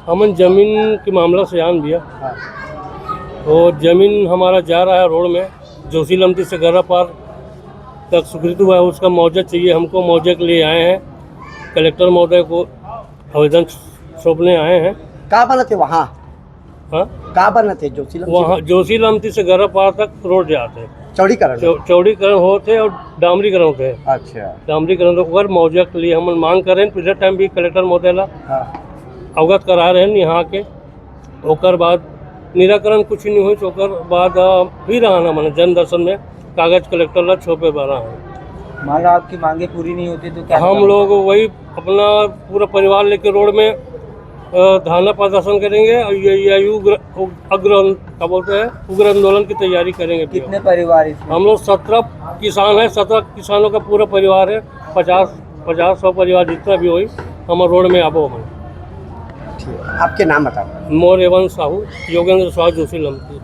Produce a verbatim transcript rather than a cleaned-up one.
हमन जमीन के मामला से आन भैया। हाँ। तो जमीन हमारा जा रहा है रोड में, जोशी लमती से गर्रा पार तक स्वीकृत हुआ है, उसका मुआवजा चाहिए हमको। मुआवजे के लिए आए हैं, कलेक्टर महोदय को आवेदन सौंपने आए हैं। का बनत हे वहाँ? हाँ? का बनत हे जोशी लमती? वहाँ जोशी लमती से गर्रा पार तक रोड जात हे। चौड़ीकरण? चौ-, चौड़ीकरण होत हे और डामरीकरण होत हे। अच्छा। डामरीकरण तो ओकर मुआवजा के लिए हमन मांग करें, पिछले टाइम भी कलेक्टर महोदय ला हाँ। अवगत कराए रहेन यहाँ के। ओकर बाद निराकरण कुछ नहीं होइस, ओकर बाद, अ, फिर आना, माने, जन दर्शन में कागज कलेक्टर ला सौंपे बर आए। मान लो आपकी मांगे पूरी नहीं होती तो क्या हम करोगे? लोग वही अपना पूरा परिवार लेके रोड में, अ, धरना प्रदर्शन करेंगे और ये, ये उग्र, उग-, अग्र, क्या बोलते हैं, उग्र आंदोलन की तैयारी करेंगे फिर। कितने परिवार इसमें? हम लोग सत्रह किसान हैं, सत्रह किसानों का पूरा परिवार है, पचास, पचास सौ परिवार जितना भी होई, हम रोड में आबो हम। ठीक है, आपके नाम बताओ। मोर एवन साहू, योगेंद्र साहू, जोशी लमती।